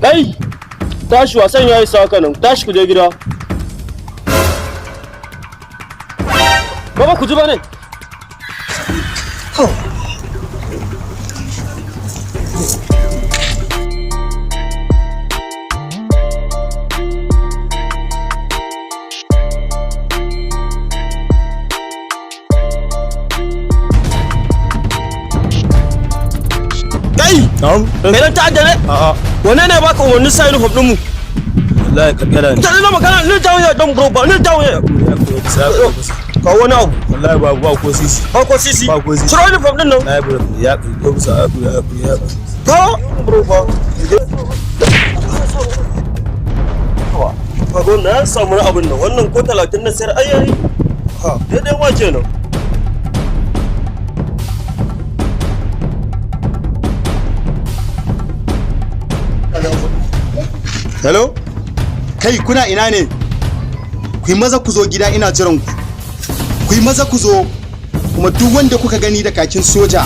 Kai, tashi, wasan ya yi haka nan, tashi ku je gida. Baba, ku ji ba ne? Kai! Kai dan ta'adda ne? A'a. Wane ne baka umarnin sa uniform ɗinmu? Wallahi kankara ne. Mutane na magana, kneel down here, don bro ba, kneel down here. Kawo wani abu. Wallahi ba, ba ko sisi. Ba ko sisi. Ba ko sisi. Ciro uniform ɗin nan. Na yi ya ya bisa ya ya ya. Kawo bro ba. Kago na samu abin nan, wannan ko 30 na sayar, ai ai. Ha, daidai ma kenan. Hello? Kai, kuna ina ne? Ku yi maza ku zo gida, ina jiran ku. Ku yi maza ku zo, kuma duk wanda kuka gani da kakin soja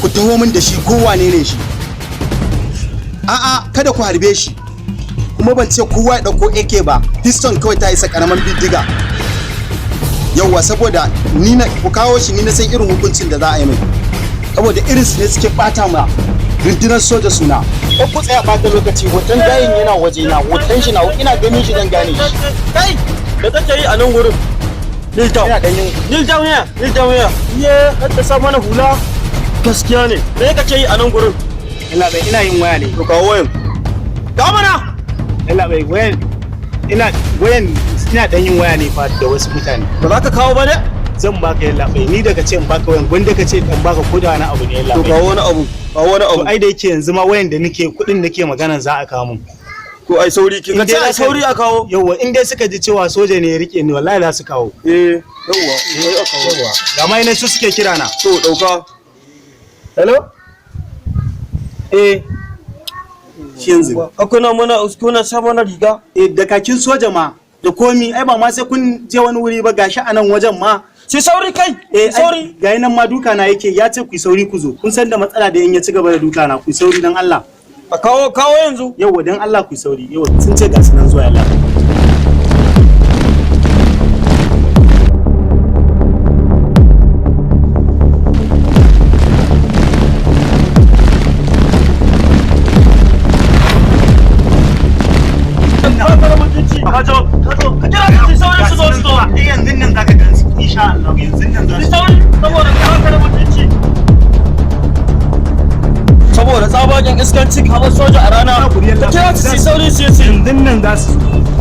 ku taho min da shi, ko wane ne shi. A'a, kada ku harbe shi. Kuma ban ce kowa ya ɗauko AK ba, piston kawai ta isa, karaman bindiga. Yauwa, saboda ni na ku kawo shi, ni na san irin hukuncin da za a yi mai. Saboda irin su ne suke ɓata ma rundunar soja suna. Ko ku tsaya ɓata lokaci, hoton gayin yana waje na, hoton shi na, ina ganin shi zan gane shi. Kai, da kake yi a nan gurin? Kneel down. Ina ɗan yin Kneel down here, kneel down here. Iye, har ta sa mana hula. Gaskiya ne. Me kake yi a nan gurin? Yalla bai, ina yin waya ne. To kawo wayan. Kawo mana! Yalla bai, wayan ina wayan ina dan yin waya ne fa da wasu mutane. Ba za ka kawo ba ne? Zan baka, yalla bai, ni daga ce in baka wayan, gwanda ka ce dan baka ko da wani abu ne, yalla To bai. kawo wani abu. Kawo wani To abu. ai da yake yanzu ma wayan da nake kudin nake magana za a kawo mun. To ai sauri, ki ka In ce dai ai sauri a kawo. Yawwa, in dai suka ji cewa soja ne ya rike ni, wallahi za su kawo. Eh, yawwa, eh a kawo. Ga ma ina su suke kira na. To dauka. Hello? Eh. Shi yanzu. Kuna mana, kuna sa mana riga. Eh, da kakin soja ma da komi, ai ba ma sai kun je wani wuri ba, gashi a nan wajen ma. Si sauri kai. Eh, Si sauri. Ga nan ma duka na yake, ya ce ku yi sauri ku zo. Kun san da matsala da in ya ci gaba da duka na, ku yi sauri dan Allah. A kawo, kawo yanzu. Yauwa, dan Allah ku yi sauri. Yauwa, sun ce ga su nan zuwa, yalla. Ka zo, ka zo. Ka kira su, si sauri su zo, su zo. Eh, yanzu nan zaka gan su insha Allah, yanzu nan za Si su. sauri saboda ka da mutunci. Saboda tsabagen iskanci ka bar soja a rana. Ka kira su, si sauri su yi su. Yanzu nan za su.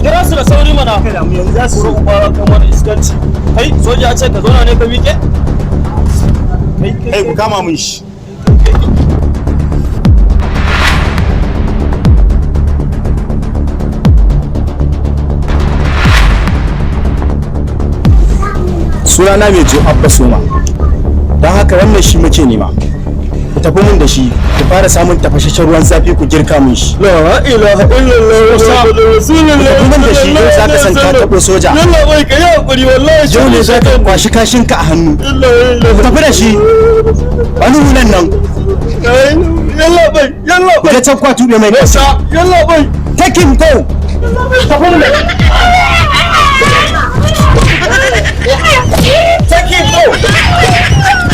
Kira su da sauri mana. Kada mu yanzu za su. Kuro uba kan wani iskanci. Kai, soja ya ce ka zauna ne ka miƙe? Kai, kai, Kai, ku kama mun shi. Sunana mai jo Abba Soma. Don haka wannan shi muke nema. Ku tafi mun da shi, ku fara samun tafashashen ruwan zafi ku girka mun shi. La ilaha illallah Muhammadur Rasulullah. Ku tafi mun da shi, yau za ka san ka taɓo soja. Yalla bai, ka yi hakuri wallahi. Yau ne za ka kwashi kashinka a hannu. Ku tafi da shi. Wani hulan nan. Yalla bai, yalla Ku bai. je can kwa tuɓe mai kasa. Yalla bai. Take him, go! Tafi mun da Take him, go!